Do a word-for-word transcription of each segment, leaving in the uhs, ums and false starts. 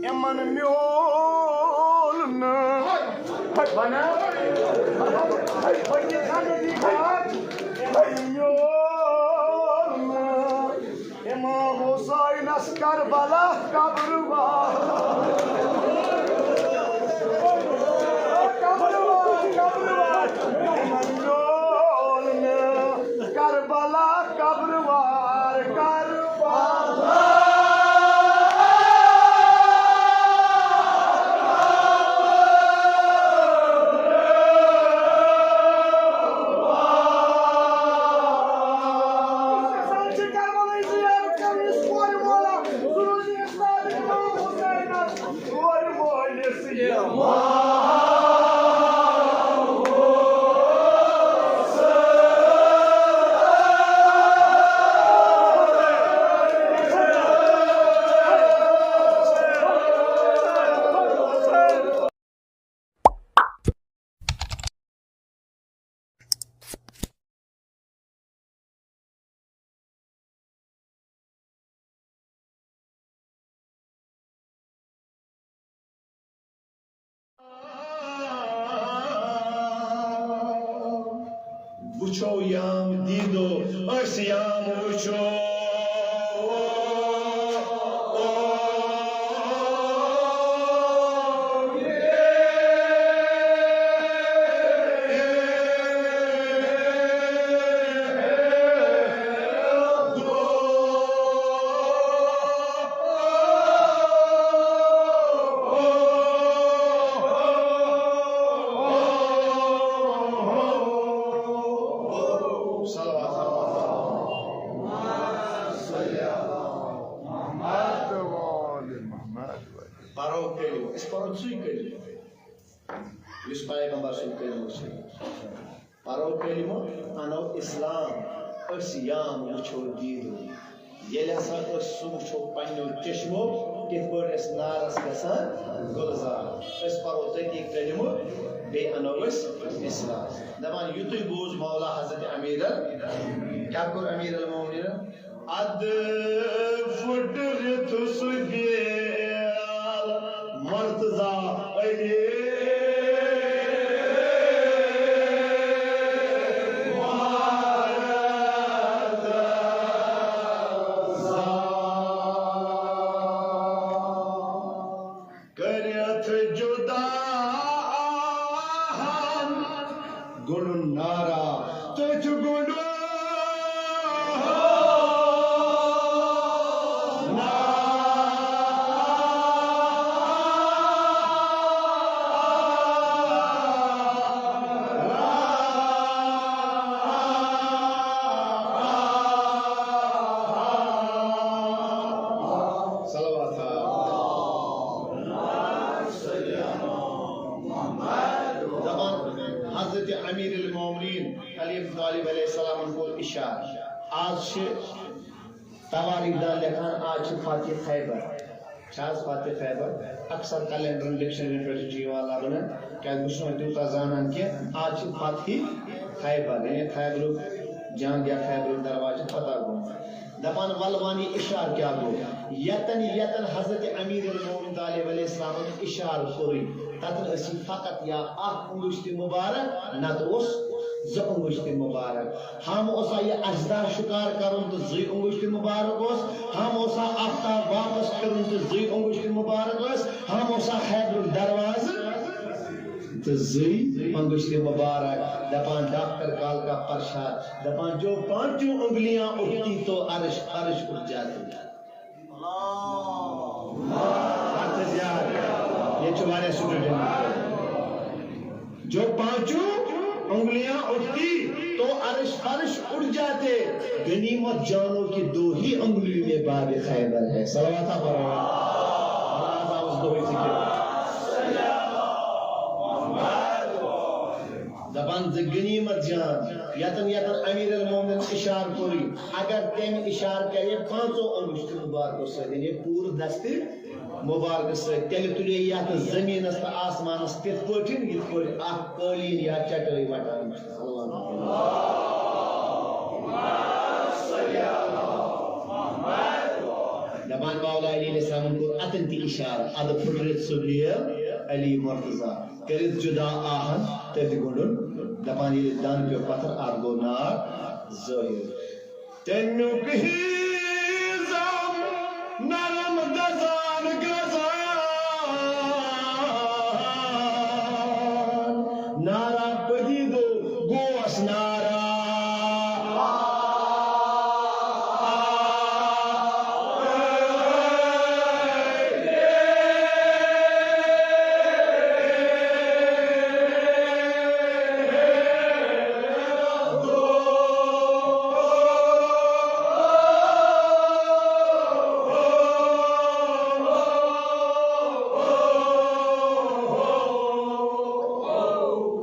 یِمن میول نہٕ۔ بنا۔ یِمن میول نہٕ۔ امام حسینس کربلا قبر وار۔ قبر وار، قبر وار۔ یِمن میول نہٕ۔ کربلا قبر وار، کربلا۔ یُس یژھان چھُ کربلٕچ زیارت کرٕنۍ، یُس کورِ مولا ضروٗری اِسلام امام حسینس کورِ مٲلِس یِوان۔ وٕچھو یام دیٖدو، أسۍ یام وٕچھو۔ پرو کلمہٕ، أسۍ پرو سُے کلمہٕ، یُس پیغمبر سُنٛد کلمہٕ چھُ۔ پرو کلمہٕ، انو اسلام، أسۍ یام وٕچھو دیٖدو۔ ییٚلہِ ہسا أسۍ سُہ وٕچھو پننیو چشمو، کِتھ پٲٹھۍ أسۍ نارس گژھان گُلزار۔ أسۍ پرو تٔتی کلمہٕ، بیٚیہِ انو أسۍ اسلام۔ دپان یُتُے بوٗز مولا حضرت امیر ال-، کیٛاہ کوٚر امیر المومنیٖنن؟ ادٕ پھُٹرِتھ سُہ بیل مرتضی علی۔ کٔرِتھ جُدا آہن گُنڈُن نارا، تٔتھۍ گُنڈُن نارا۔ صلوات۔ دپان حضرت امیر المومنین علی ابن طالب علیہ السلام کوٚر اشارٕ۔ آز چھِ تواریخ دان لیکھان، آز چھِ فتح خیبر۔ چھا آز فتح خیبر؟ اکثر کیلنڈرن، ڈکشنرین پٮ۪ٹھ چھُ یِوان لبنہٕ، کیازِ بہٕ چھُس نہٕ وۄنۍ تیوٗتاہ زانان کینٛہہ۔ آز چھِ فتح خیبر، یعنی خیبرُک جنگ یا خیبرُک دروازٕ چھُ فتح گوٚمُت۔ دپان ولہٕ وَن یہِ اشارٕ کیٛاہ گوٚو؟ یتن یتن حضرت امیر المومنین طالب علیہ السلامن اشارٕ کوٚرُے، تتن ٲسۍ فقط یا اکھ انگشت مبارک، نتہٕ اوس زٕ انگشت مبارک۔ ہم اوسا یہِ اژدہ شکار کرُن تہٕ زٕے انگشت مبارک اوس، ہم اوسا آفتاب واپس پھرُن تہٕ زٕے انگشت مبارک ٲس، ہم اوسا خیبرُک دروازٕ تہٕ زٕے انگشت مبارک۔ دپان ڈاکٹر کالکا پرشاد، دپان جو پانچوں انگلیاں اٹھتی تو عرش فرش اٹھ جاتی۔ اَتھ ٲسۍ یاد۔ ییٚتہِ چھُ واریاہ student۔ جو پانچوں انگلیاں اٹھتی تو عرش فرش اٹھ جاتے، غنیمت جانو کہ دو ہی انگلیوں میں باب خیبر ہے۔ صلوات پڑھو۔ آواز آوُس دۄہٕے ذِکِر۔ دپان زِ غنیمت جان، یتن یتن امیر المومنین اشارٕ کوٚرُے، اگر تٔمۍ اشارٕ کرِ پانٛژو انگشتو مبارکو سۭتۍ، یعنی پوٗرٕ دستہِ مبارکہٕ سۭتۍ، تیٚلہِ تُلے یتھ زٔمیٖنس تہٕ آسمانس تِتھ پٲٹھۍ، یِتھ پٲٹھۍ اکھ قٲلیٖن یا چٹٲے وٹان چھِ۔ دپان مولا علی علیہ السلامن کوٚر اتٮ۪ن تہِ اشارٕ، ادٕ پھُٹرِتھ سُہ بیل علی مرتضی، کٔرِتھ جدا آہن تٔتھۍ گنٛڈُن۔ دپان ییٚلہِ دن پیوٚو پتھر، اتھ گوٚو نار ظٲہِر۔ تمیُک ہی زم نرم دزان گزان، نارا پدیدو گوس نارا۔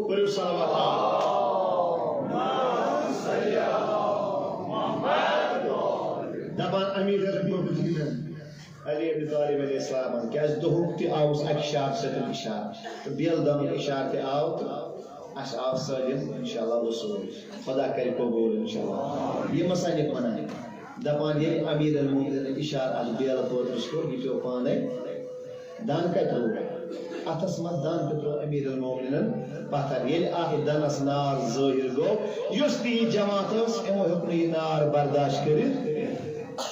پٔرِو صلوات۔ دپان امیر المومنین علی ابن طالب علیہ السلام، کیازِ دُہُک تہِ آوُس اکہِ شارٕ سۭتۍ اشارٕ، تہٕ بیل دنُک اشارٕ تہِ آو، تہٕ اسہِ آو سٲلِم انشاءاللہ وصول۔ خدا کرِ قبول انشاءاللہ۔ یہِ مصنف ونان، دپان ییٚلہِ امیر المومنین اشارٕ اتھ بیلہٕ پٲترِس کوٚر، یہِ پیوٚو پانے۔ دن کتہِ روٗد؟ اتھس منٛز دن تہٕ تروو امیر المومنینن پتھر۔ ییٚلہِ اتھ دنس نار ظٲہِر گوٚو، یُس تہِ یہِ جماعت ٲس، یِمو ہیوٚک نہٕ یہِ نار برداشت کٔرِتھ۔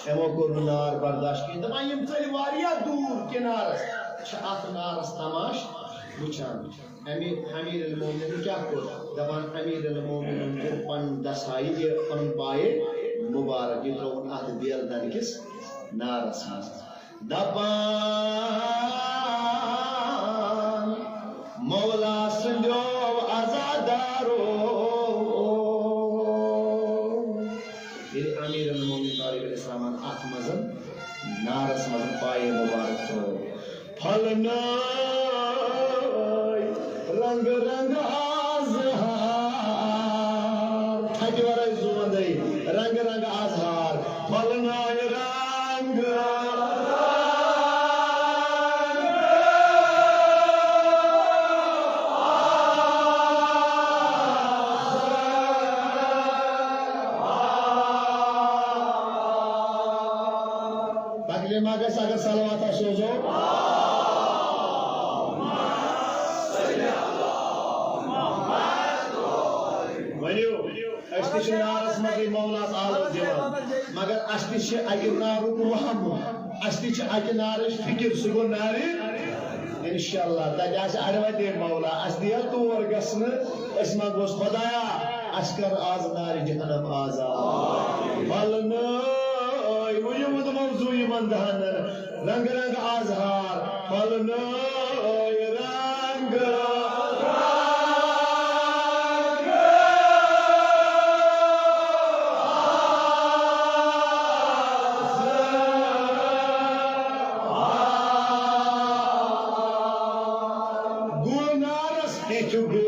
یِمو کوٚر نہٕ نار برداشت کینٛہہ۔ دپان یِم ژٔلۍ واریاہ دوٗر کنارس، چھِ اتھ نارس تماش وٕچھان۔ امی امیر المومنین کیٛاہ کوٚر؟ دپان امیر المومنین کوٚر پنُن دستایہِ، یہِ پنُن پایہِ مبارک، یہِ ترٛووُن اتھ بیل دنہٕ کِس نارس منٛز۔ دپان مولا سٕنٛدیو عزادارو۔ ییٚلہِ امیر المومنین طالب علیہ السلامن اتھ منٛز نارس منٛز پایہِ مبارک ترٛوو، پھۄلنٲے رنگ رنگ اظہار۔ تھپہِ ورٲے زون دے۔ رنگ رنگ اظہار، پھۄلنٲے رنگ۔ تکلیف ما گژھِ اگر صلوات سوزو؟ ؤنِو، أسۍ تہِ چھِ نارس منٛزٕے مولاہس آلو دِوان، مگر اَسہِ تہِ چھِ اَکہِ نارُک وہم، اَسہِ تہِ چھِ اَکہِ نارٕچ فِکر، سُہ گوٚو نارِ۔ انشاءاللہ تَتہِ آسہِ اَرِ وَتے مولا، اَسہِ دِیا تور گژھنہٕ، أسۍ منٛگوس خۄدایا، اَسہِ کر آز نارِ جہنم آزاد۔ پھۄلنٲے، ؤنِو وۄنۍ موضوع یِمن دہن۔ رنگ رنگ اظہار، پھۄلنٲے رنگ۔ گُلنارس ہیٚچھ گُل۔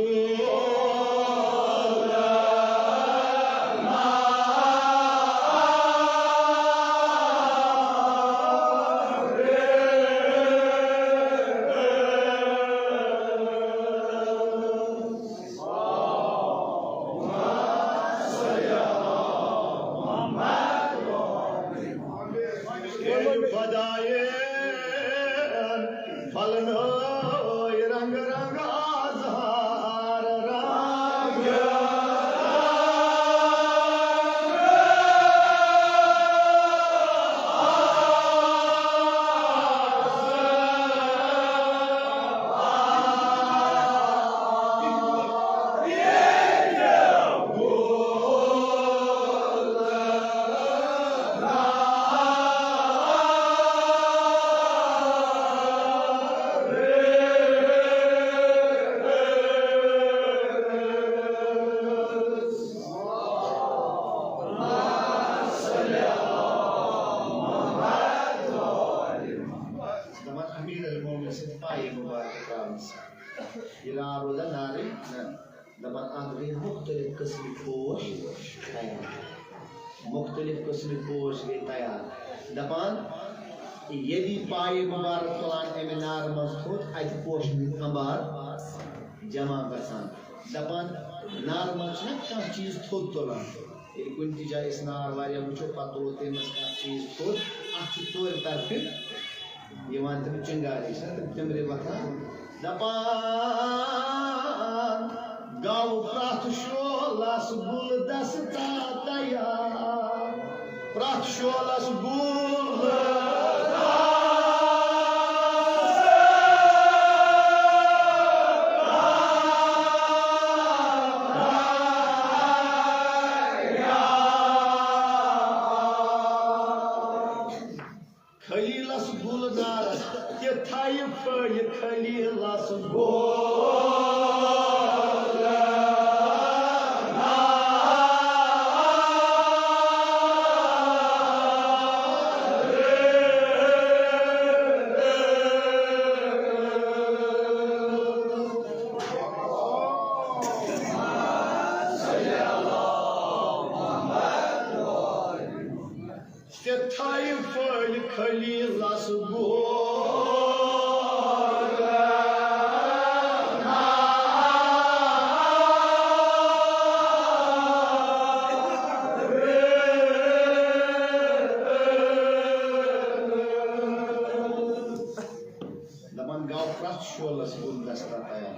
خدایے، پھۄلنٲے رنگ رنگ اظہار رنگ۔ دپان امیر المومنین سٕنٛدِ پایہِ مبارک ترٛاونہٕ سۭتۍ یہِ نار روزان نارٕے نہ۔ دپان اتھ گٔے مختلف قٕسمٕکۍ پوش تیار، مختلف قٕسمٕکۍ پوش گٔے تیار۔ دپان ییٚلہِ پایہِ مبارک تُلان امہِ نارٕ منٛز تھوٚد، اتہِ پوشن ہُنٛد انبار جمع گژھان۔ دپان نارٕ منٛز چھُنہ کانٛہہ چیٖز تھوٚد تُلان، ییٚلہِ کُنہِ تہِ جایہِ أسۍ نار واریاہ وٕچھو، پتہٕ تُلو تمہِ منٛز کانٛہہ چیٖز تھوٚد، چھِ ژورِ طرفہٕ یِوان تِم چنگاری، چھِنہ تِم تِمرِ وۄتھان، دَپان، گاوٕ پرٛٮ۪تھ شولَس گُلدستہٕ تیار، پرٛٮ۪تھ شولَس گُلدستہٕ۔ خلیلس گُلزارس تہِ تھایہِ پھٔلۍ خلیلس گُلزار۔ تہِ تھایہِ پھٔلۍ خلیلس گُلزار۔ دَپان گوٚو پرٛٮ۪تھ شولس گُلدستہ تیار۔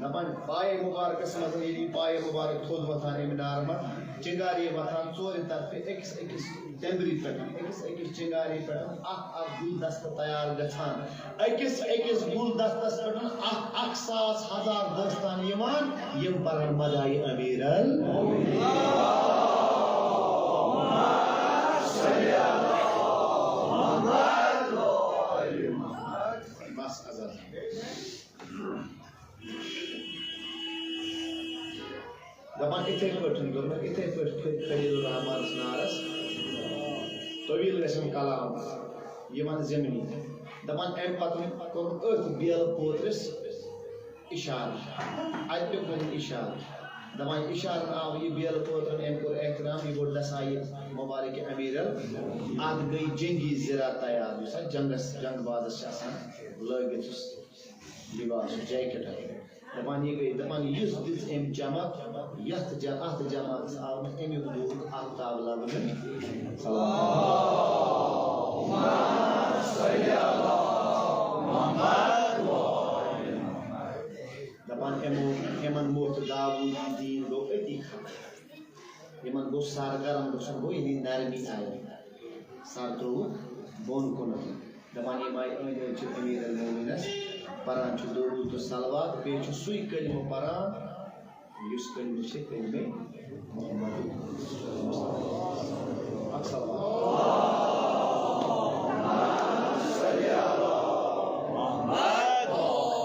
دَپان پایہِ مُبارکس منٛز، ییٚلہِ یہِ پایہِ مُبارک تھوٚد وۄتھان اَمہِ نارٕ منٛز، چنگاری وۄتھان ژورِ طرفہٕ أکِس أکِس ٹٮ۪مبرِ پٮ۪ٹھ، أکِس أکِس چنگاری پٮ۪ٹھ اکھ اکھ گُلدستہٕ تیار گژھان، أکِس أکِس گُلدستس پٮ۪ٹھ اکھ اکھ ساس ہزار دٲستان یِوان، یِم پرن مداحِ امیرل۔ بس حضرت۔ دَپان یِتھَے پٲٹھۍ دوٚپمَکھ، یِتھَے پٲٹھۍ پھٔلۍ خلیل الرحمانَس نارَس طویل گژھن کلام یِوان ذِمنی۔ دَپان اَمہِ پَتہٕ کوٚرُن أتھۍ بیلہٕ پوترِس اِشارٕ، اَتہِ پیوٚو کَرُن اِشارٕ۔ دَپان اِشارَن آو یہِ بیلہٕ پوترَن، أمۍ کوٚر احترام، یہِ گوٚو دَسایہِ مُبارک امیٖرَن۔ اَتھ گٔے جنگی زِرہ تیار، یُس اَتھ جنگَس، جنگ بازَس چھِ آسان لٲگِتھ، یُس لباس چھُ، جیکٹ۔ دَپان یہِ گٔے، دَپان یُس دِژ أمۍ چمک، یَتھ ج-، اَتھ جماعتَس آو نہٕ اَمیُک دوٗر آفتاب لَبنہٕ۔ دَپان یِمو، یِمَن موٚتھ داوودی دیٖن گوٚو أتی ختم۔ یِمَن گوٚو سر گرم گژھُن، گوٚو یعنی نرمی آیہِ۔ سر ترٛووُکھ بۄن کُنَتھ۔ دَپان یِم آیہِ أنٛدۍ أنٛدۍ چھِ امیر المومنینس، پران چھِ درود تہٕ صلوات، بیٚیہِ چھُ سُے کلمہٕ پران، یُس کلمہٕ چھِ کلمہٕ محمد مصطفیٰ۔ اکھ صلوات۔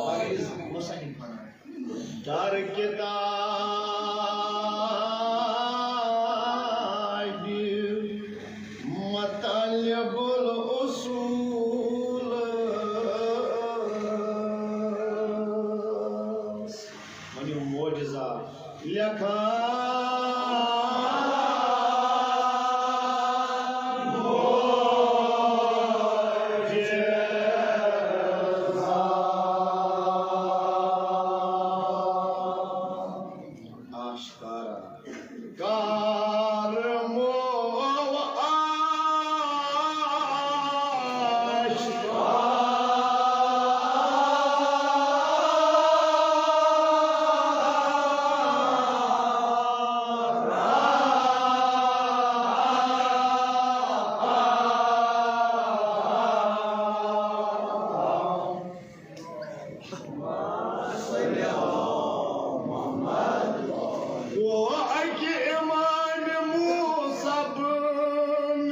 مگر یُس مصنف وَنان، در کتاب مطلب الاصول۔ ؤنِو معجزہ لیکھان۔ آشکارا۔ کار مو آشکارا۔ گوٚو اَکہِ امام موسیٰ بن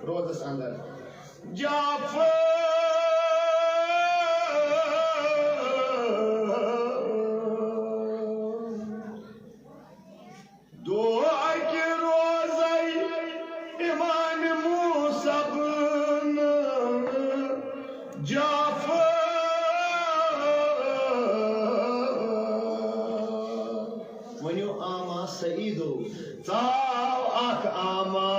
روزس اندر جعفر۔ دو اکہِ روزے امام موسیٰ بن جعفر۔ ؤنِو آما سعیدو، ژاو اکھ آما۔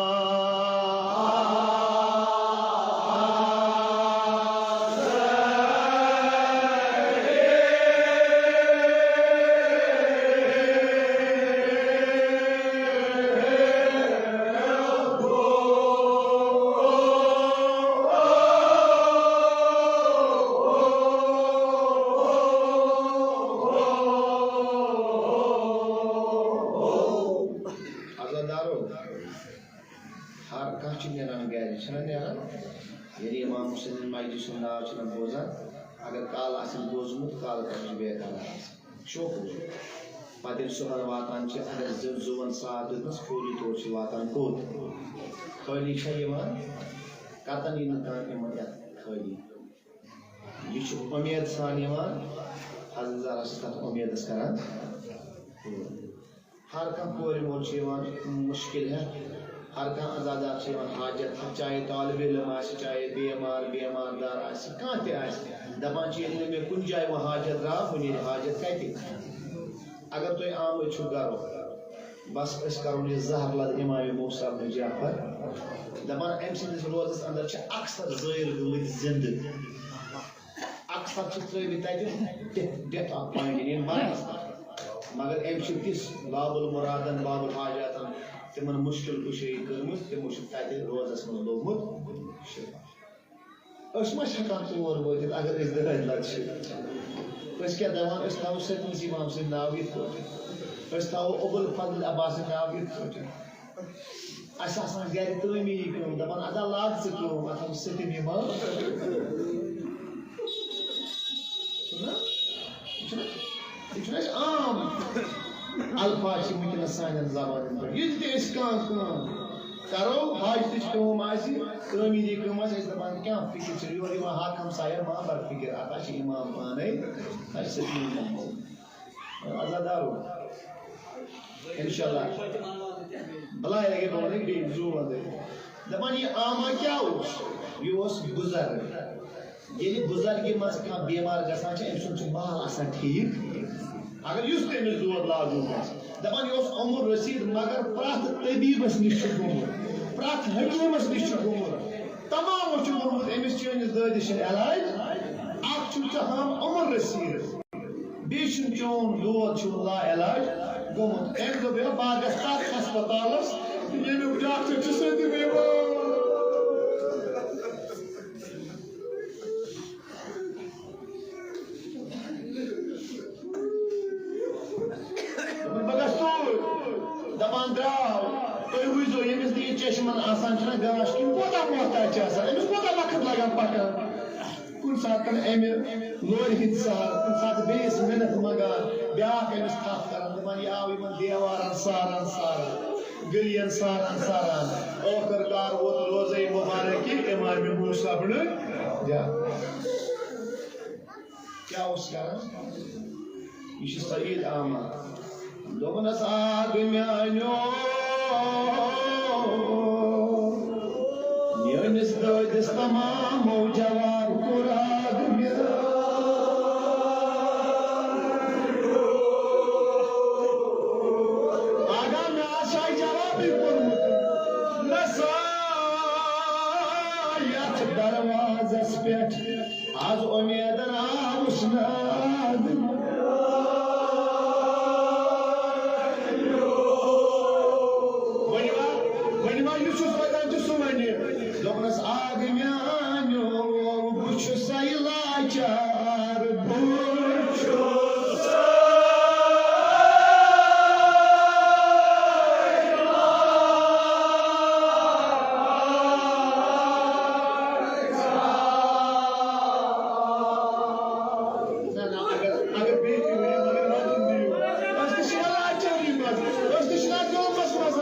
مجلس ہُنٛد ناو چھُنہٕ بوزان۔ اگر کالہٕ آسن بوزمُت، کالہٕ پٮ۪ٹھ چھُ بیقرار آسان۔ شوقہٕ وول۔ پتہٕ ییٚلہِ صُبحن واتان چھِ، اگر زٕ زُوَن ساتھ دیُتنَس، فوری طور چھِ واتان کوٚت؟ خٲلی چھا یِوان؟ کتن یی نہٕ کانٛہہ یِمن یتھ خٲلی۔ یہِ چھُ اُمید سان یِوان، حضرت زہرا چھِ تتھ اُمیدس کران پوٗرٕ۔ ہر کانٛہہ کورِ مول چھُ یِوان مُشکِل ہٮ۪تھ، ہر کانٛہہ عزادار چھُ یِوان حاجت ہٮ۪تھ، چاہے طالب علم آسہِ، چاہے بیمار، بیمار دار آسہِ، کانٛہہ تہِ آسہِ۔ دَپان چھِ، ییٚلہِ نہٕ مےٚ کُنہِ جایہِ وۄنۍ حاجت درٛاو، وۄنۍ نیرِ حاجت کَتہِ؟ اگر تُہۍ آمٕتۍ چھِو گَرو، بس أسۍ کَرون یہِ زہر لد امام موسیٰ بن جعفر۔ دَپان، أمۍ سٕنٛدِس روزَس اندر چھِ اکثر زٲیِر گٔمٕتۍ زِندٕ۔ اکثر چھِ ترٲومٕتۍ تتہِ ڈیتھ، ڈیتھ آف پوینٹ، یعنی مرنس تام۔ مگر أمۍ چھُ تِژھ باب المرادن، باب الحاجاتن تِمن مشکل کشٲیی کٔرمٕژ، تِمو چھُ تتہِ روزس منٛز لوٚبمُت شفا۔ أسۍ ما چھِ ہٮ۪کان تور وٲتِتھ اگر أسۍ دٲدۍ لد چھِ؟ أسۍ کیٛاہ دپان، أسۍ تھاوو سٔتمِس امام سٕنٛدۍ ناو یِتھ پٲٹھۍ، أسۍ تھاوو ابو الفضل عباس سٕنٛدۍ ناو یِتھ پٲٹھۍ۔ اَسہِ آسان گرِ تعمیٖری کٲم، دَپان، اَدا لاگ ژٕ کٲم، اَتھ ہاو سٔتِم اِمام۔ چھُنہ؟ یہِ چھُنہ، یہِ چھُنہ اَسہِ عام الفاظ چھِ وٕنکیٚنَس سانٮ۪ن زبانن پٮ۪ٹھ۔ ییٚلہِ تہِ أسۍ کانٛہہ کٲم کَرو، حاجتٕچ کٲم آسہِ، تعمیٖری کٲم آسہِ، أسۍ دَپان، کیٛاہ فِکِر چھِ؟ یورٕ یِوان حق ہمسایَن، ما بَر فِکِر، اَتھ ہا چھِ اِمام پانَے، اَسہِ چھِ سٔتِم اِمام۔ عزادارو۔ انشاءاللہ۔ بلایہِ لگے بہٕ وَنہٕ بیٚیہِ زُو وَنہٕ۔ دَپان، یہِ آما کیٛاہ اوس؟ یہِ اوس بُزرگ۔ ییٚلہِ بُزرگی منٛز کانٛہہ بیمار گژھان چھِ، أمۍ سُنٛد چھُ مال آسان ٹھیٖک۔ اگر یُس تٔمِس دود لاگُن آسہِ۔ دَپان، یہِ اوس عمر رسیٖد، مگر پرٛٮ۪تھ طبیٖبَس نِش چھُ گوٚمُت، پرٛٮ۪تھ حکیٖمَس نِش چھُ گوٚمُت۔ تمامو چھُ ووٚنمُت، أمِس چٲنِس دٲدِس چھُنہٕ علاج۔ اَکھ چھُ ژےٚ ہم عمر رسیٖد۔ بیٚیہِ چھُنہٕ چون دود چھُنہٕ لا علاج گوٚمُت۔ أمۍ دوٚپ، ہے، بہٕ ہا گژھٕ تَتھ ہسپتالَس، ییٚمیُک ڈاکٹر چھُ سٔتِم اِمام۔ دوٚپُن، بہٕ گژھٕ توٗرۍ۔ دَپان درٛاو۔ تُہۍ وٕچھزیو، ییٚمِس نہٕ یہِ چشمَن آسان چھُنہ گاش کِنۍ، کوٗتاہ محتاج چھِ آسان، أمِس کوٗتاہ وقت لَگان پَکان۔ کُنہِ ساتہٕ اَمہِ لورِ ہٕنٛدۍ سہارٕ، کُنہِ ساتہٕ بیٚیِس مِنَت منٛگان، بیٛاکھ أمِس تھپھ کران، دَپان، یہِ آو یِمَن دیوارَن ساران ساران، گٔلِیَن ساران ساران۔ ٲخٕر کار ووت روزَے مُبارک کہِ اِمام موسیٰ بنہٕ جعفر۔ کیٛاہ اوس کران؟ یہِ چھُ سعید احمد۔ دوٚپنَس، آ گٔے میٛانیو، میٛٲنِس دٲدِس تمامو جواب کوٚر، آ گٔے میٛانیو۔ آگا مےٚ آسہِ ہا جوابٕے کوٚرمُت، نہ سا یَتھ دروازَس پٮ۪ٹھ۔ از اُمیدن آوُس ناد۔ ؤنِو ہا، ؤنِو ہا، یُس یُس وَنان چھُ، سُہ وَنہِ۔ دوٚپنَس، آ گٔے میٛانیو، بہٕ چھُسَے لاچار، بہٕ چھُسَے نہ، نہ، اگر، اگر بیٚیہِ تہِ ؤنِو، مگر وَنُن دِیِو۔ أسۍ تہِ چھِ وَنان اَچٲنی منٛز، أسۍ تہِ چھِ وَنان غمَس منٛز۔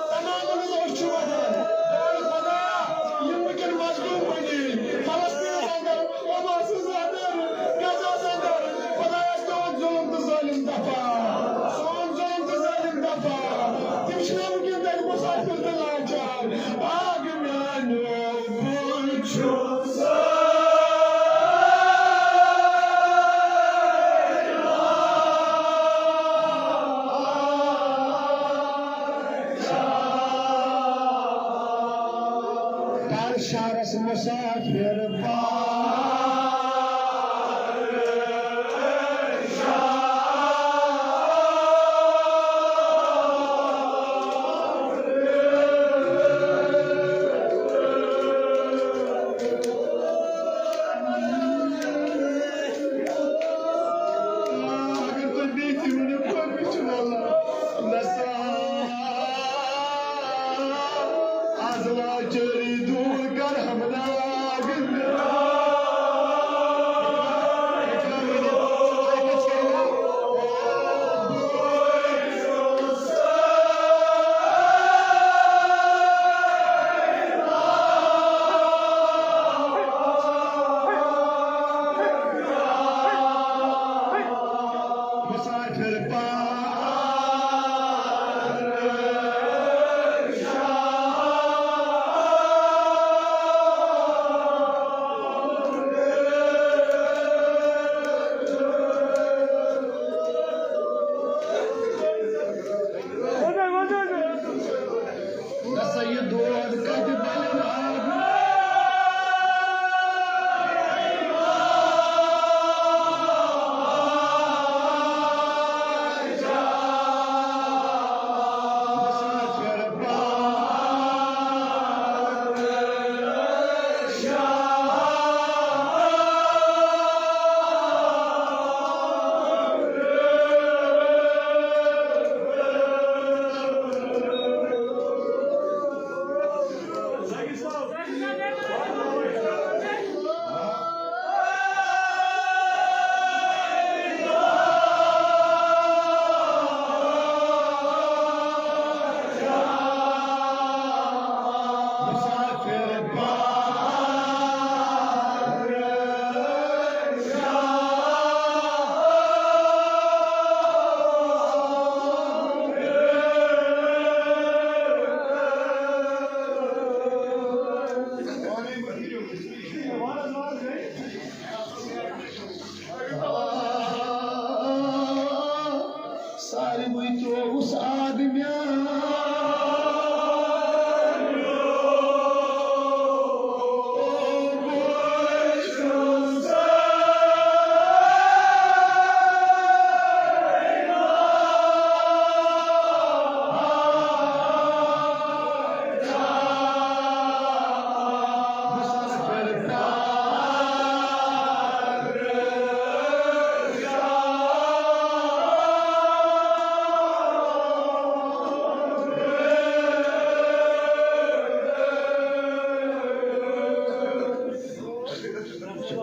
تمام لُکھ أسۍ چھِ وَنان، دَپان، خۄدایا، یِم وٕنکٮ۪ن مظلوٗم بَنے، فلسطیٖنَس اندر، حماسَس اندر، غزہَس اندر، خۄدایا، أسۍ تہِ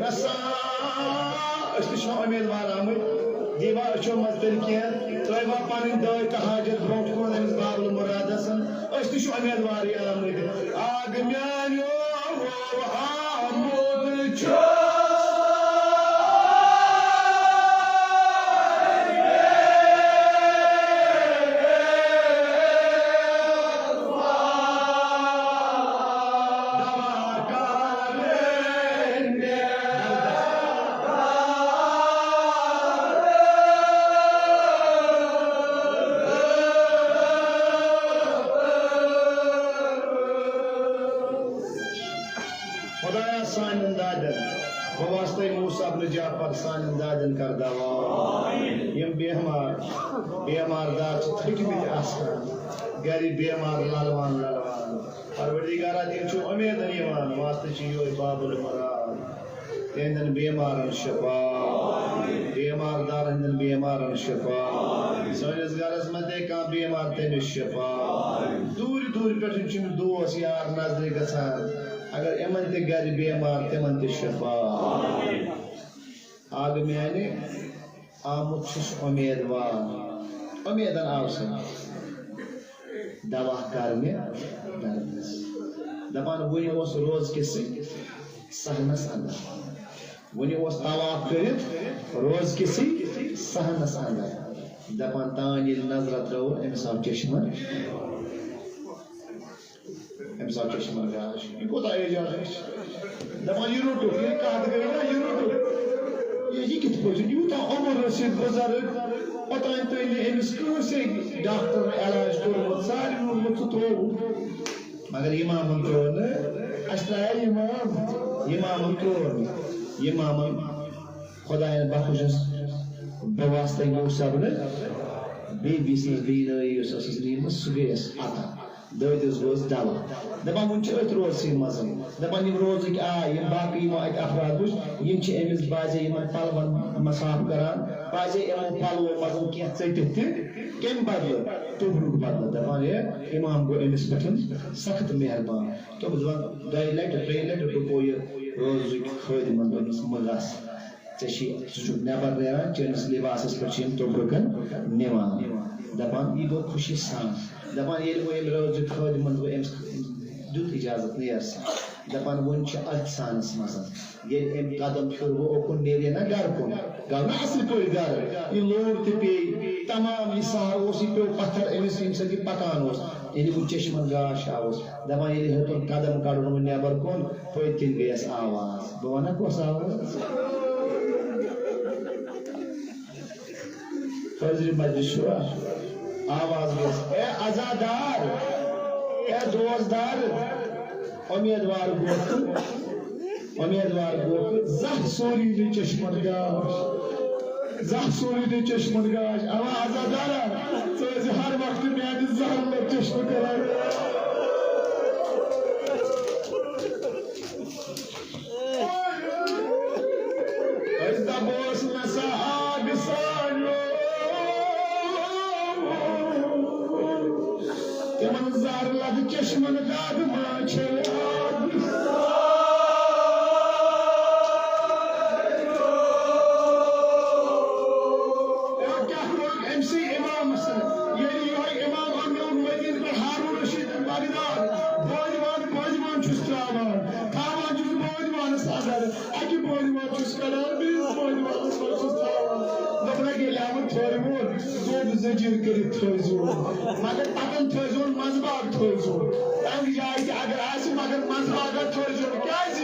رسا، أسۍ تہِ چھِ امیدوار آمٕتۍ۔ دیوا أچھو منٛز تیٚلہِ کینٛہہ، ترٛٲیوا پنٕنۍ دٲے تہٕ حاجت برونٛٹھ کُن أمِس بابل مرادس۔ أسۍ تہِ چھِ امیدوارٕے آمٕتۍ۔ آگ میانیو آمُت چھُ۔ خدایا سانٮ۪ن دادٮ۪ن۔ بیمار، بیمار دار چھِ تھٔکۍمٕتۍ آسان، گرِ بیمار للوان للوان۔ پروردگارا، تِم چھِ اُمیدن یِوان، واسطہٕ چھِ یِہوٚے باب المراد۔ تِہنٛدٮ۪ن بیمارن شفا، بیمار دارن ہٕنٛدٮ۪ن بیمارن شفا، سٲنِس گرس منٛز تہِ کانٛہہ بیمار تٔمِس شفا، دوٗرِ دوٗرِ پٮ۪ٹھ چھِ یِم دوس یار نظرِ گژھان، اگر یِمن تہِ گرِ بیمار تِمن تہِ شفا۔ آگہٕ میانہِ آمُت چھُس اُمیدوار، اُمیدن آو سُہ دوا کرنہِ دردس۔ دپان وُنہِ اوس روزٕ کِسٕے صحنس اندر، وُنہِ اوس طواف کٔرِتھ روزٕ کِسٕے صحنس اندر۔ دپان تان ییٚلہِ نظرہ ترٲو أمِس آو چشمن أمِس آو چشمن گاش۔ یہِ کوٗتاہ اعجاز آسہِ؟ دَپان، یہِ روٚٹُکھ، ییٚلہِ کَتھ گٔے نا، یہِ روٚٹُکھ۔ یہِ، یہِ کِتھ پٲٹھۍ چھُ؟ یوٗتاہ عمر رٔسیٖد بُزرٕگ، اوٚتام تام نہٕ أمِس کٲنٛسے ڈاکٹرن علاج کوٚرمُت، سارنٕے ووٚنمُت، ژٕ ترٛووُکھ۔ مگر اِمامن ترٛوو نہٕ، اَسہِ ترٛایے اِمام، اِمامن ترٛوو نہٕ۔ اِمامن خۄدایَن بخشس بواسطے موسیٰ بنہٕ بیٚیہِ بیٚیہِ سٕنٛز بیٖنٲیی یۄس ٲسٕس نیٖمٕژ، سُہ گٔیَس عطا۔ دٲدِس گوس دوا۔ دَپان، وُنہِ چھِ أتھۍ روزسٕے منٛز۔ دَپان، یِم روزٕکۍ آے، یِم باقٕے یِمو اَتہِ افراد وُچھ، یِم چھِ أمِس بعضے یِمن پلون صاف کران، بعضے یِمو پلوو منٛز کینٛہہ ژٔٹِتھ تہِ۔ کَمہِ بدلہٕ؟ توٚبرُک بدلہٕ۔ دَپان، ہے، اِمام گوٚو أمِس پٮ۪ٹھ سخت مہربان۔ دوٚپُس، وۄنۍ دۄیہِ لٹہِ، ترٛیٚیہِ لٹہِ ڈُکو یہِ روزٕکۍ خٲدِمن، دوٚپنَس، مہٕ گژھ۔ ژےٚ چھِ، ژٕ چھُکھ نٮ۪بر نیران، چٲنِس لباسس پٮ۪ٹھ چھِ یِم توٚبرُکن نِوان۔ دَپان، یہِ گوٚو خوشی سان۔ دَپان، ییٚلہِ وۄنۍ ییٚمہِ رٲژ یہِ خٲدِمن گوٚو، أمِس دیُت اجازت نیر سا۔ دَپان، وۄنۍ چھِ أتھۍ سانس منٛز۔ ییٚلہِ أمۍ قدم پھیُر وۄنۍ اوکُن نیرِ نا گرٕ کُن، گوٚو نا اصل پٲٹھۍ گرٕ۔ یہِ لوٚر تہِ پیٚیہِ، تمام یہِ سہارٕ اوس، یہِ پیوٚو پتھر أمِس، ییٚمہِ سۭتۍ یہِ پکان اوس۔ ییٚلہِ وۄنۍ چشمن گاش آوُس، دَپان، ییٚلہِ ہیوٚتُن قدم کَڑُن وۄنۍ نٮ۪بر کُن، پٔتۍ کِنۍ گٔیَس آواز۔ بہٕ وَنہ کۄس آواز؟ حٲضرِ مجلس چھُوا؟ آواز گٔیَس، اے عزادار، اے دوستدار، اُمیدوار گوٚو تہٕ، اُمیدوار گوٚو تہٕ زانٛہہ سوری نہٕ چشمن گاش۔ زانٛہہ سوٗرِ دِ چشمن گاش۔ اوا عزادارا، ژٕ ٲسۍ ہر وقتہٕ میانہِ زہرٕ لوٚت چشمہٕ کران۔ أسۍ دپوس نسا آبہِ سانیو۔ تِمن زہر لد چشمن داد ما چھے آب۔ کیٛاہ کوٚرُکھ أمۍ سٕے اِمامَس؟ ییٚلہِ یِہوٚے اِمام امیٖر مدیٖنہٕ پٮ۪ٹھ ہارون رشیٖد بغداد بٲدِوان، بٲدِوان چھُس ترٛاوان، تھاوان چھُس بٲدِوانَس اَندَر، اَکہِ بٲدِوان چھُس کَڑان، بیٚیِس بٲدِوانَس منٛز چھُس ترٛاوان۔ دوٚپُن، ییٚلہِ آمُت تھٲوِوُن، دوٚد زٔجیٖر کٔرِتھ تھٲوزیون، مگر پَتَن تھٲوزیون منٛزٕ باگ تھٲوزیون۔ تنگ جاے تہِ اگر آسہِ، مگر منٛزباگا تھٲوزیو۔ کیازِ؟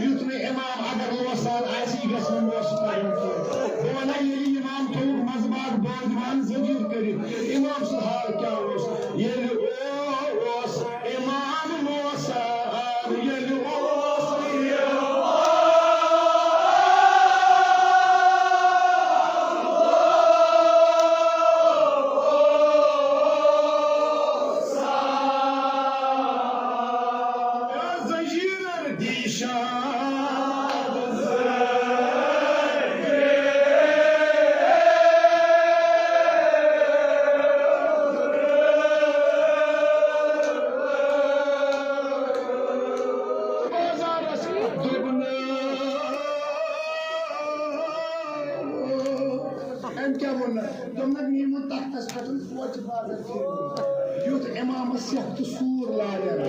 یُتھ نہٕ امام اگر لوسان آسہِ، یہِ گژھِ نہٕ لوسہٕ کَرُن کینٛہہ۔ بہٕ وَنہٕ، ییٚلہِ امام تھوٚوُکھ منٛزباگ بٲدِوان زٔمیٖن کٔرِتھ، امام سُنٛد حال کیٛاہ اوس؟ ییٚلہِ اوس امام لوسان، ییٚلہِ اوس زنجیرن دی شاد۔ بازارس دوٚپنہٕ، أمۍ کیٛاہ ووٚن؟ دوٚپنَکھ، میٖمُت تختس پٮ۪ٹھ کوچہِ بازر پھیرمُت۔ یُتھ امامس سیٚکھ تہٕ سوٗر لارٮ۪ن،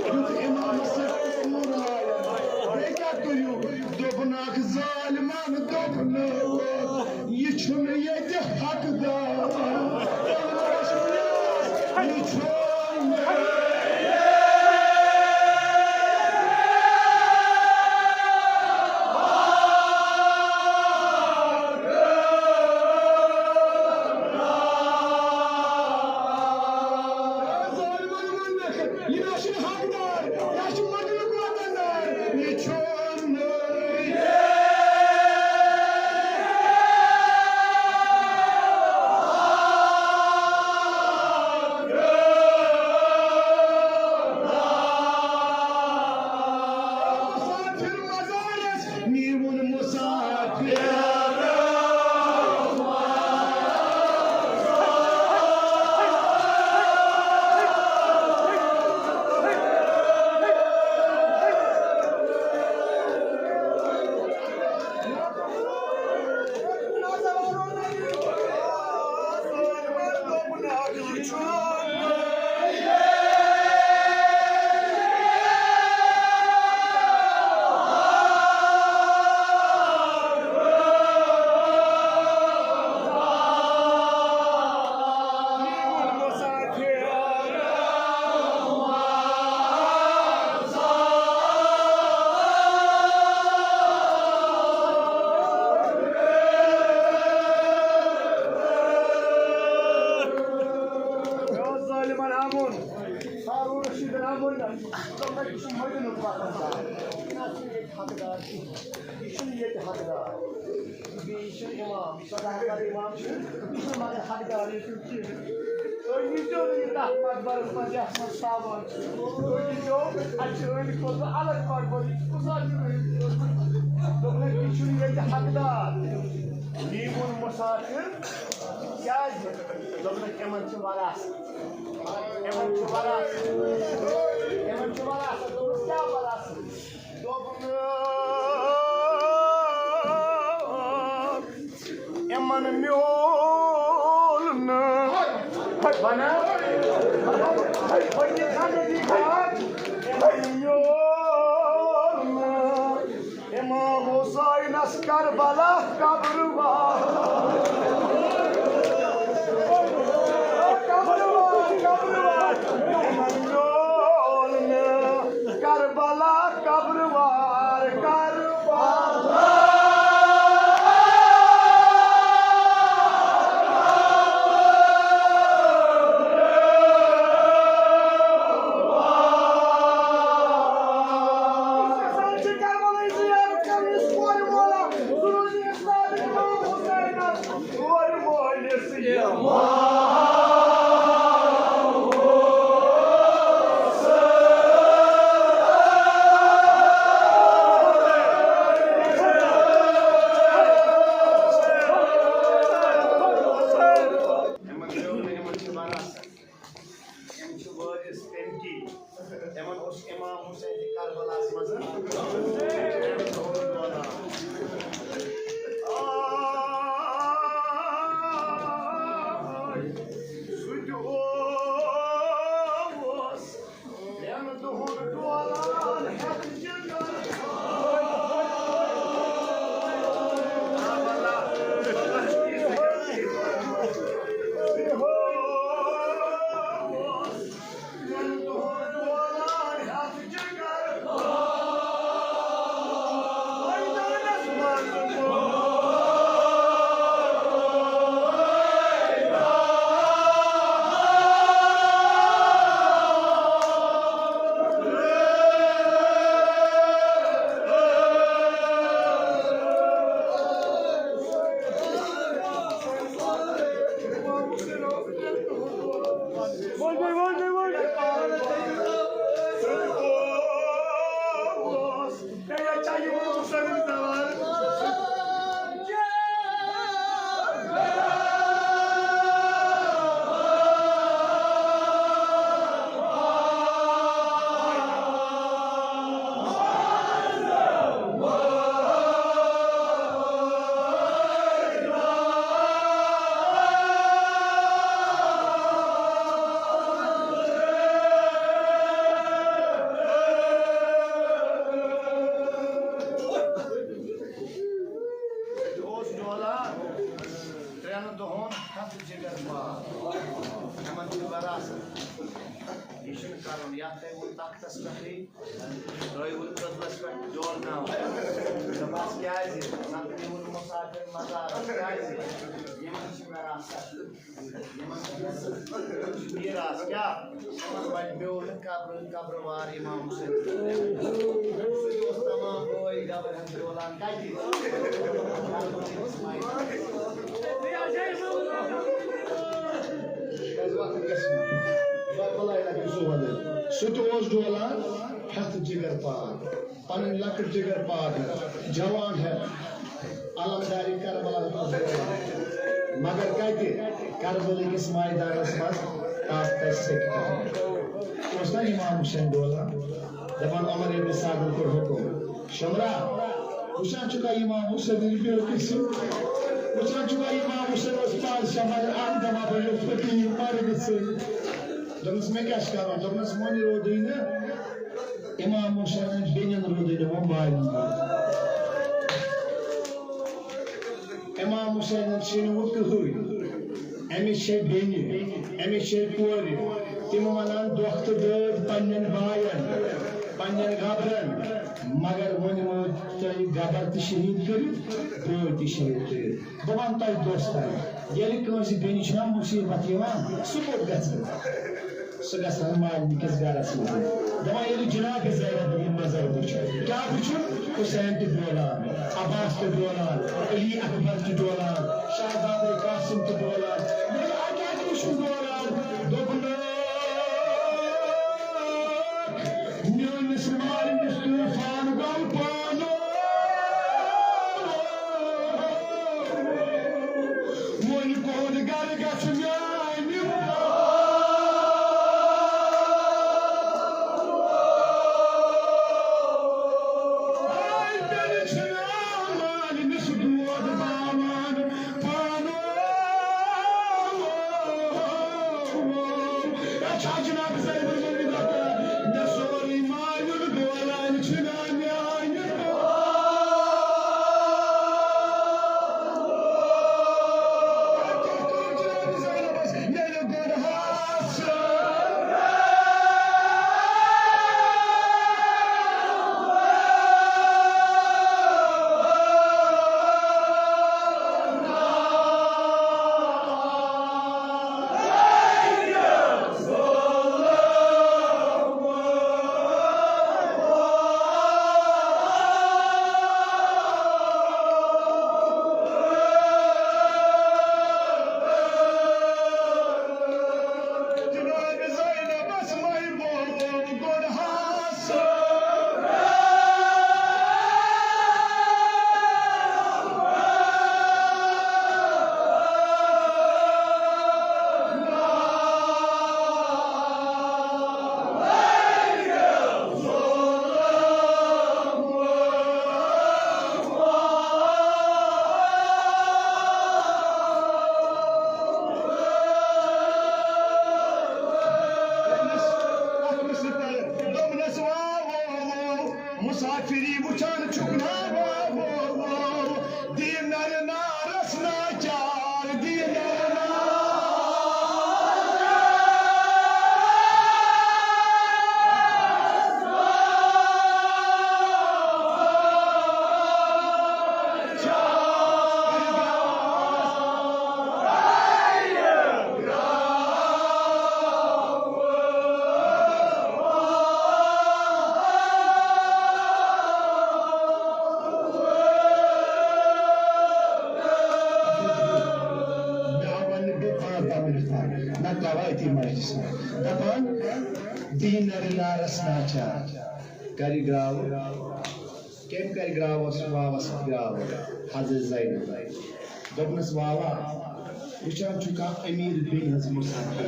یُتھ امامس سیٚکھ تہٕ سوٗر لارٮ۪ن۔ بیٚیہِ کیٛاہ کٔرِو؟ دوٚپنَکھ، ظالمان دوٚپنہٕ، یہِ چھُنہٕ ییٚتہِ حقدار۔ یہِ چھُنہٕ یہِ نہ چھُنہٕ حقدار، یہِ چھُ مۄغلُک وطندار، یہِ چھُنہٕ۔ دوٚپمَے، یہِ چھُ مدینُک وطن۔ یہِ نہ حظ چھُنہٕ ییٚتہِ حقدار کِہیٖنۍ۔ یہِ چھُنہٕ ییٚتہِ حقدار۔ بیٚیہِ یہِ چھُنہٕ اِمام۔ یہِ چھُ احمد اِمام چھُ، یہِ چھُنہٕ مگر حقدار ییٚتیُک کِہیٖنۍ۔ تُہۍ ییٖزیو نہٕ یہِ تَتھ مقبرَس منٛز یَتھ منٛز تابان چھُ۔ تُہۍ ییٖزیو، اَتہِ چھِ أنٛدۍ کھۄتہٕ الگ مقبرٕ۔ یہِ چھُ کُس حظ چھُ أنٛدۍ؟ دوٚپمَے، یہِ چھُنہٕ ییٚتہِ حقدار۔ نیٖوُن مُسافِر۔ کیٛازِ؟ دوٚپنَکھ، یِمَن چھِ وراثت۔ یِمَن چھِ وراثت۔ یِمَن چھِ وراثت۔ دوٚپمَس، کیٛاہ وراثت؟ دوٚپنَکھ، یِمَن میول نہٕ۔ ہے، بَنہ۔ ہے، ہے، یِمَن میول نہٕ۔ امام حسینس کربلا قبر وار۔ قبر وار، قبر وار۔ کربلا قبر وار، کربلا۔ یِمن چھِ وٲرِث تٔمۍ کی۔ تِمن اوس امام حسین تہِ کربلاہس منٛز۔ سُہ تہِ اوس ترٛٮ۪ن دۄہن ڈولان ہٮ۪تھ جگر۔ اوس ڈولان ترٛٮ۪ن دۄہَن ہَتھ جِگر مال۔ یِمَن چھِ وراثت۔ یہِ چھُنہٕ کَرُن۔ یَتھ تۄہہِ ووٚن تَختَس پٮ۪ٹھٕے، تۄہہِ ووٚن قٲدلَس پٮ۪ٹھ ڈولناوُن۔ دوٚپمَس، کیٛازِ؟ نَتہٕ نِوُن مُسافِر مَزارَس۔ کیٛازِ؟ یِمَن چھِ وراثت۔ یِمَن چھُ میٖراث کیٛاہ؟ یِمَن بَنہِ میوٗٹھ قبرٕ، قبرٕ وار اِمام حُسین۔ سُہ تہِ اوس تَمام بٲے گَبرَن تہِ ڈولان۔ کَتہِ؟ سُہ تہِ اوس ڈولان ہٮ۪تھ جِگر پار۔ پنٕنۍ لۄکٕٹ جِگر پارٹنر، جوان ہٮ۪تھ، علمدارِ کربلا ہُنٛد اوس بوزان۔ مگر کتہِ؟ کربلہٕ کِس میدانس منٛز تس تتہِ سیٚکہِ پٮ۪ٹھ۔ اوس نا امام حسین ڈولان، دپان، عمر ابن سعدن کوٚر حُکم، شمرا، وٕچھان چھُکھا امام حسین یہِ بیوقوٗف سُہ؟ وٕچھان چھُکھا امام حسین اوس پادشاہ، مگر اکھ دپان بہٕ چھُس فقیٖر مرنہٕ سۭتۍ۔ دوٚپنس، مےٚ کیٛاہ چھُ کرُن؟ دوٚپنس، وۄنۍ روٗدُے نہٕ۔ امام حسینن بیٚنٮ۪ن روٗدُے نہٕ وۄنۍ مالٮ۪ن۔ امام حسینن چھِنہٕ وۄنۍ کٕہٕنۍ۔ أمِس چھےٚ بیٚنہِ، أمِس چھےٚ کورِ۔ تِم ونان دۄکھ تہٕ دٲد پننٮ۪ن باین، پننٮ۪ن گبرن۔ مگر وۄنۍ وٲتۍ تۄہہِ گبر تہِ شہیٖد کٔرِتھ، بٲے تہِ شہیٖد کٔرِتھ۔ بہٕ وَنہٕ تۄہہِ دوستن، ییٚلہِ کٲنٛسہِ بیٚنہِ چھُنہ مُصیٖبت یِوان، سُہ کوٚت گژھِ؟ سُہ گژھِ ہا مالنہِ کِس گرس منٛز۔ دپان ییٚلہِ جناب زینب یِم نظر وٕچھ، کیٛاہ وٕچھُن؟ حسین تہِ ڈولان، عباس تہِ ڈولان، علی اکبر تہِ ڈولان، شہزادے قاسم تہِ ڈولان۔ دوٚپُن، "اَتہِ کیٛاہ چھُ وٕچھُن ڈولان؟" دوٚپُن، میٲنِس مالِنِس طوفان گوٚو پانہٕ۔ وۄنۍ کوٚت گرٕ گژھِ میانہِ پانہٕ؟ آے تیٚلہِ چھُ مالِنِس دود باوان۔ پانو۔ اے چھا جناب زینب مےٚ سورُے مایُن ڈولان چھُنا میانہِ۔ جناب زینبس مےٚ گۄڈٕ ہاس۔ مسافری وچھان چھُکھ نا، دینر نارس ناچار، دینر مےٚ آو وننہٕ بیٚیہِ پانٛژھ دَہ مِنٹ تام، نتہٕ ترٛاوان أتی مجلس منٛز۔ دپان، دِیہِ نرِ نارس ناچار، کرِ گراوٕ، کٔمۍ کرِ گراوس واوس گراوٕ؟ حضرت زینب۔ دوٚپنس، واوا، وٕچھان چھُکھا امیر بیٚنہِ ہٕنٛز مسافر؟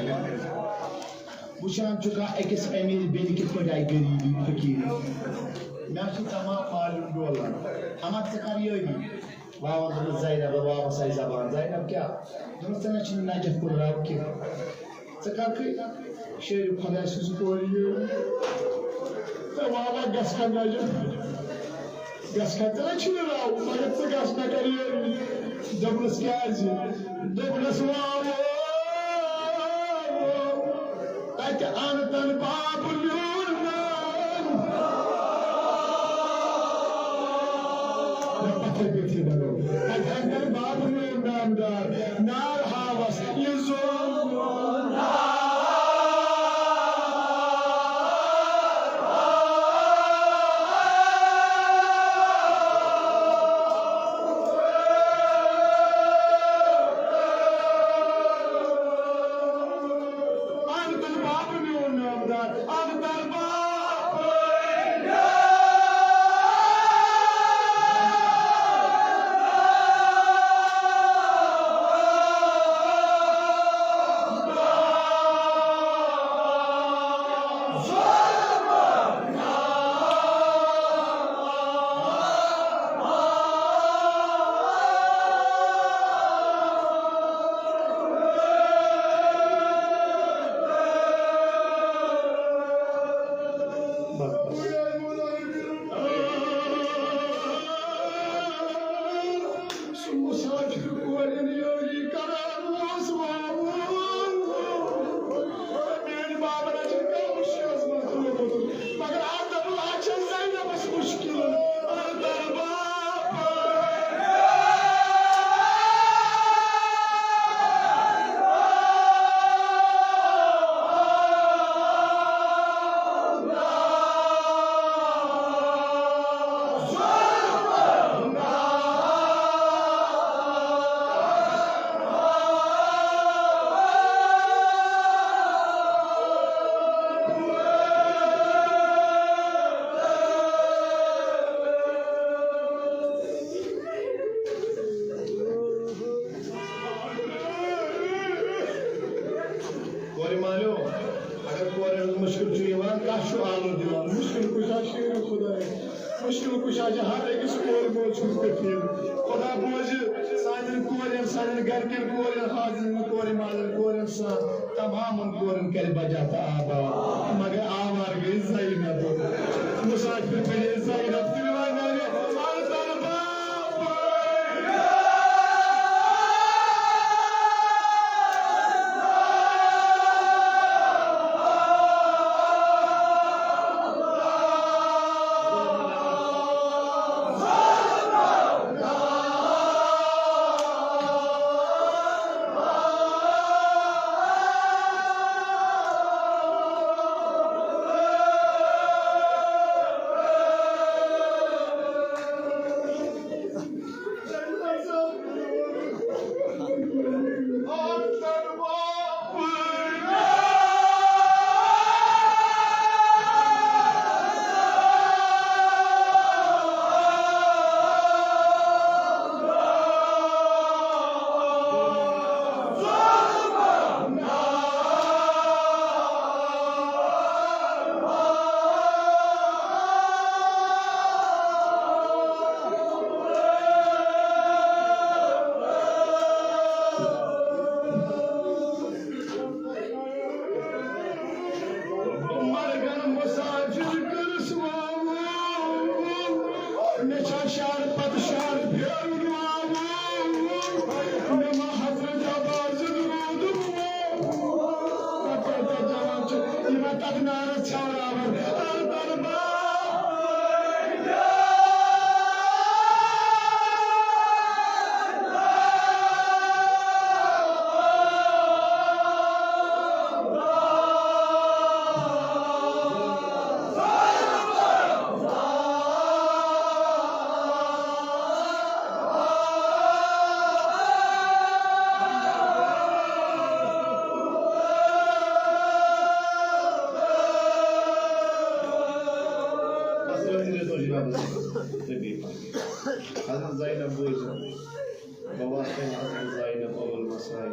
وٕچھان چھُکھا أکِس امیر بیٚنہِ کِتھ پٲٹھۍ آیہِ غریٖبی، فقیٖری؟ مےٚ چھُ تمام مالیُن ڈولان، اما ژٕ کر یٲری؟ واوَن دوٚپنَس، زینب، واوَس آیہِ زبان، زینب کیٛاہ؟ دوٚپنَس، ژےٚ نہ چھُنہٕ نجف کُن راو کینٛہہ۔ ژٕ کَرکھٕے شیرِ خۄداے سٕنٛز کورِ یٲری۔ تہٕ واوا گژھکھا نجف؟ گژھکھا؟ ژےٚ نہ چھُنہٕ راو، مگر ژٕ گژھ مےٚ کَر یٲری۔ دوٚپنَس، کیٛازِ؟ دوٚپنَس، واوٕ۔ تتہِ انتن باب میون نام۔ مےٚ پتھر پیٚٹھی بنو۔ تتہِ انتن باب میون نامدار۔ نار ہاوس یہِ زوم۔ اَنہٕ تَل باب میون نامدار، اَنہٕ تَل باب۔ مُشکِل چھُ یِوان، کَس چھُ آلو دِوان؟ مُشکِل کُشا شیٖرِو خۄداے۔ مُشکِل کُشا چھِ ہر أکِس کورِ مول چھُ کٔفیٖل۔ خۄدا بوزِ سانٮ۪ن کورٮ۪ن، سانٮ۪ن گرِکٮ۪ن کورٮ۪ن، حاضرِن کورِ مالٮ۪ن کورٮ۪ن سان تمامن کورٮ۪ن کَرِ بجا تہٕ آباد۔ مگر آوار گٔے زینب۔ مُسافِر بَنے زینب۔ تُلِو وۄنۍ نارِ، آلہٕ تَلہٕ باپٲرۍ۔ مرگن مسافر کٔرٕس واوٕ۔ مےٚ چھا شہر پتہٕ شہر پھیرُن واوٕ؟ مےٚ ما حضرت عباس درود واوٕ؟ پتہٕ تتھ جوان چھُ یِمن تتھ نارس ژھیوراوان۔ الدربار۔ حضرت زینب بوٗزِو، بہٕ وَسہٕ تۄہہِ حضرت زینب اول مسائل۔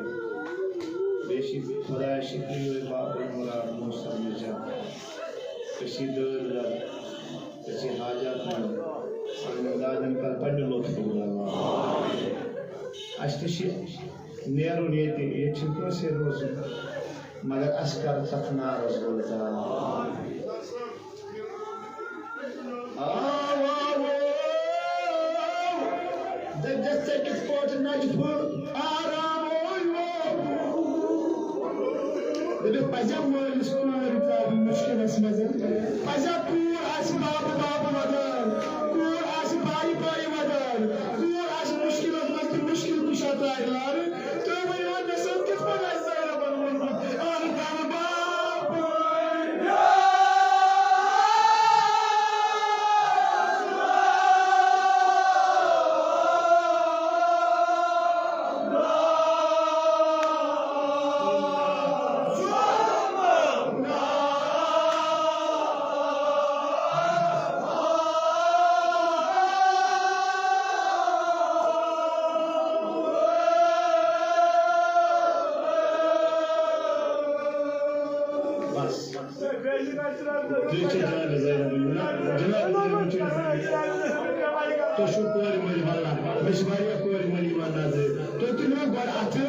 بیٚیہِ چھِ خۄدایَس شُکریہ باب المراد موسیٰ نجات۔ أسۍ چھِ دٲد گَر، أسۍ چھِ حاجات مَنٛد۔ سانٮ۪ن دادٮ۪ن کَر پنٛنہِ لطفُک دوا۔ اَسہِ تہِ چھِ نیرُن ییٚتہِ، ییٚتہِ چھِنہٕ کٲنٛسے روزُن، مگر اَسہِ کَر تَتھ نارَس گُلزار۔ آو، آو، آو۔ دٔپِس ژےٚ کِتھ پٲٹھۍ نجفہٕ آرام اوے وو؟ دٔپِکھ پَزِ مٲلِس کورِ ترٛاوٕنۍ مُشکِلَس منٛز۔ پَزِ کوٗر آسہِ بابہٕ بابہٕ وَدان، کوٗر آسہِ بایہِ بایہِ وَدان، کوٗر آسہِ مُشکِلَس منٛز تہِ مُشکِل کُشا ترٛاوِ لارٕ۔ تُہۍ ؤنِو وۄنۍ مےٚ سۭتۍ کِتھ پٲٹھۍ آسہِ زینبَن ووٚنمُت؟ اَہَن، اَہَن، بابہٕ۔ بس۔ بیٚیہِ چھِ جناب زینب یِم نا، جناب زینب چھِ تُہۍ چھِو کورِ مٔلۍ وَنان، مےٚ چھِ واریاہ کورِ مٔلۍ یِوان نظرِ۔ تُہۍ تُلِو گۄڈٕ اَتھٕ،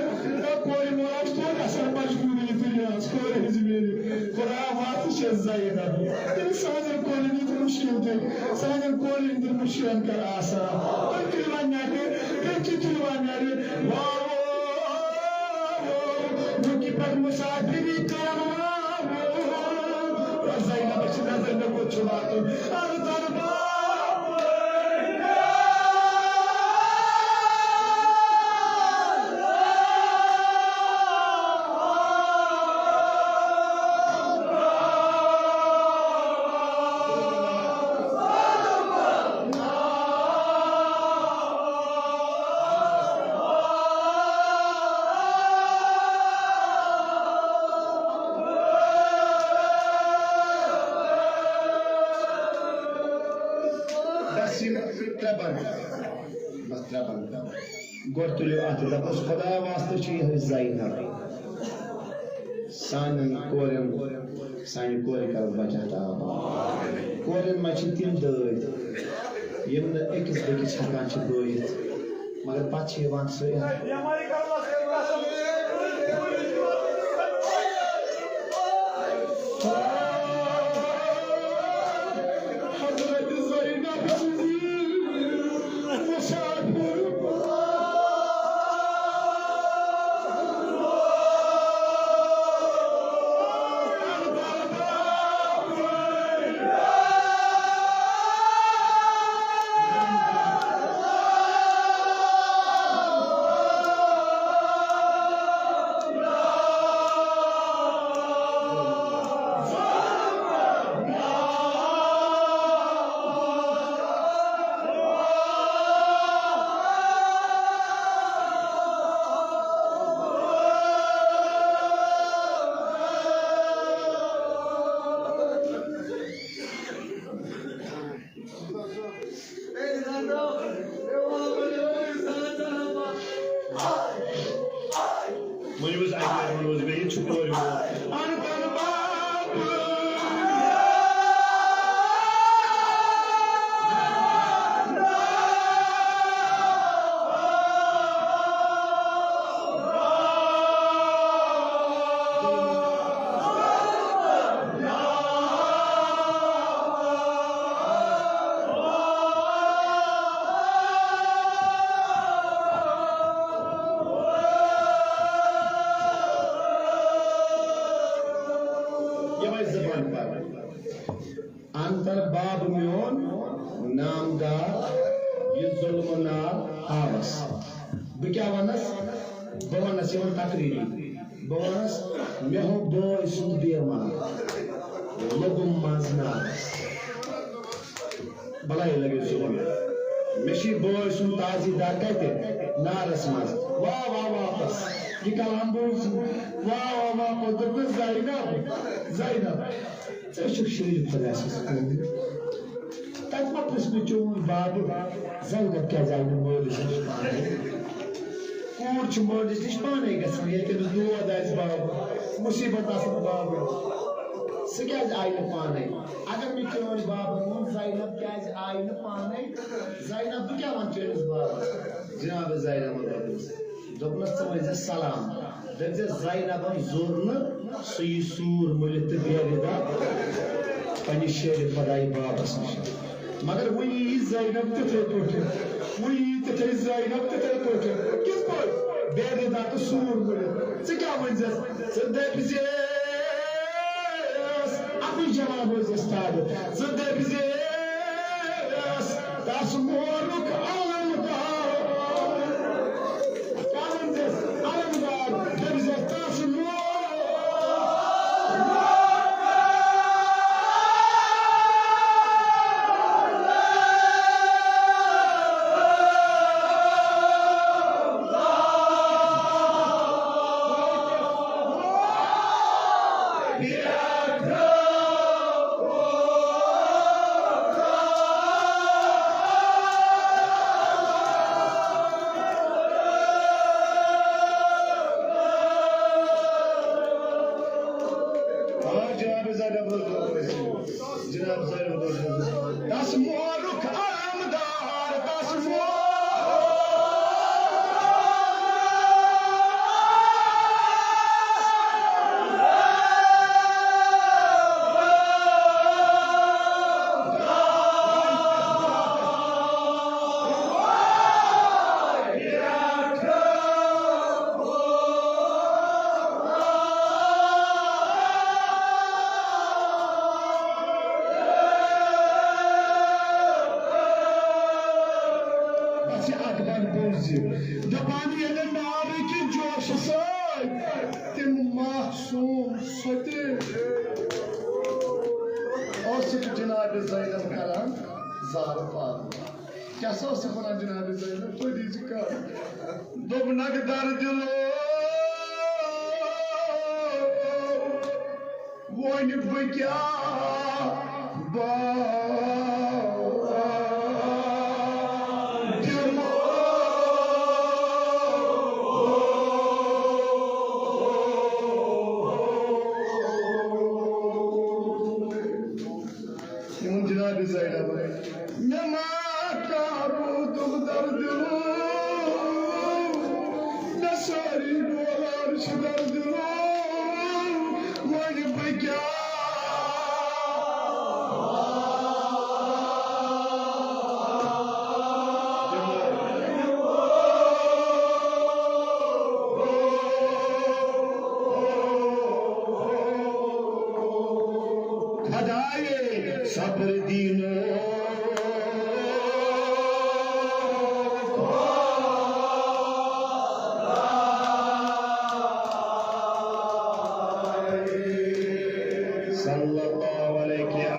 اے کورِ مول آسہِ توتہِ اَصٕل مجبوٗری تُلِو حظ، کورِ ہٕنٛز میٛٲنۍ۔ خۄدایا وَتھ چھِ زینب۔ تٔمِس سانٮ۪ن کورٮ۪ن یُتھ مُشکِل دیُن، سانٮ۪ن کورٮ۪ن ہٕنٛدٮ۪ن مُشکِلَن کَر آسان۔ تُہۍ تُلِو وۄنۍ نٮ۪برٕ، تُہۍ تہِ تُلِو وۄنۍ نٮ۪برٕ۔ واہ، واہ، واہ، واہ، وٕنہِ پٮ۪ٹھ مُسافِری کَرَن واہ، واہ، واہ۔ زینبَس چھِ نظر مےٚ کوٚت چھُ واتُن۔ اَہَن، اَہَن، بابا۔ بس یِم ترٛےٚ بند۔ بس ترٛےٚ بند۔ گۄڈٕ تُلِو اَتھٕ، دَپُس، خۄدایا واسطہٕ چھِ یِہوٚے زینب۔ سانٮ۪ن کورٮ۪ن، سانہِ کورِ کَرَکھ بَچَتھ آباد۔ کورٮ۪ن منٛز چھِ تِم دٲدۍ، یِم نہٕ أکِس بیٚکِس ہٮ۪کان چھِ بٲیِتھ، مگر پَتہٕ چھِ یِوان سُہ حضرت زینب سٕنٛدِ مسافر۔ ؤنِو حظ، اَکہِ لَٹہِ ؤنِو حظ مےٚ، یہِ چھُ کورِ مول۔ یِمے زٕ بنٛڈ پَرٕ۔ اَن تَر باب میون نامدار، یہِ ظلم نار ہاوس۔ بہٕ کیٛاہ وَنس؟ بہٕ وَنس یِمن تقریٖری۔ بہٕ وَنس، مےٚ ہو بٲے سُنٛد بیمار، لوٚگُم منٛز نارس۔ بَلایہِ لَگیو سُہ وَنُن۔ مےٚ چھِ بٲے سُنٛد تعزیت دار کَتہِ؟ نارس منٛز۔ واہ واہ واپس۔ یہِ کلام بوٗز۔ واہ واہ واپس۔ دوٚپنَس، زینب، زینب، ژٕ چھُکھ شریٖف خۄداے سٕنٛز کوٗر۔ تَتہِ ما پرٛژھ مےٚ چون بابہٕ، زینب کیٛازِ آیہِ نہٕ مٲلِس نِش پانَے؟ کوٗر چھِ مٲلِس نِش پانَے گژھان، ییٚلہِ تٔمِس دود آسہِ، بابہٕ، مُصیٖبت آسَن بابہٕ، سُہ کیٛازِ آیہِ نہٕ پانَے؟ اگر مےٚ چٲنۍ بابَن ووٚن، زینب کیٛازِ آیہِ نہٕ پانَے؟ زینب، بہٕ کیٛاہ وَنہٕ چٲنِس بابَس؟ جناب زینبَن دوٚپنَس، دوٚپنَس، ژٕ ؤنۍ زِ سلام۔ دٔپۍ زِ زینبَن زور نہٕ سُہ یی سوٗر مٔلِتھ تہٕ بے رِدا پنٛنِس شیرِ خۄدایہِ بابَس نِش۔ مگر وۄنۍ یی زینب تِتھَے پٲٹھۍ، وۄنۍ یی تِتھَے زینب تِتھَے پٲٹھۍ۔ کِتھ پٲٹھۍ؟ بے رِدا تہٕ سوٗر مٔلِتھ۔ ژٕ کیٛاہ ؤنۍ زٮ۪س؟ ژٕ دٔپۍ زِ اَکُے جواب روزِ اَسہِ تابع۔ ژٕ دٔپۍ زِ تَس مورُکھ علم دار۔ کیٛاہ وَنہٕ ژےٚ؟ علم دار۔ دٔپۍ زِ تَس مورُکھ۔ آ، جناب زینب حضرت، جناب زینب حضرت، تَس مورُکھ علمدار، تَس مورُکھ۔ پَتہٕ چھِ اَکھ بَنٛد بوٗزِو۔ دَپان ییٚلہِ نارٕ کہِ جوشہٕ سۭتۍ تِم معصوٗم سۄتہِ ٲسٕکھ جناب زینب کران زارٕ پارٕ۔ کیٛاہ سا ٲسٕکھ وَنان جناب زینب؟ تُہۍ دیٖزِ کَر۔ دوٚپنَکھ، دَردِ لوگ وۄنۍ بہٕ کیٛاہ با خدائے صبر دینو۔ صلی اللہ علیہ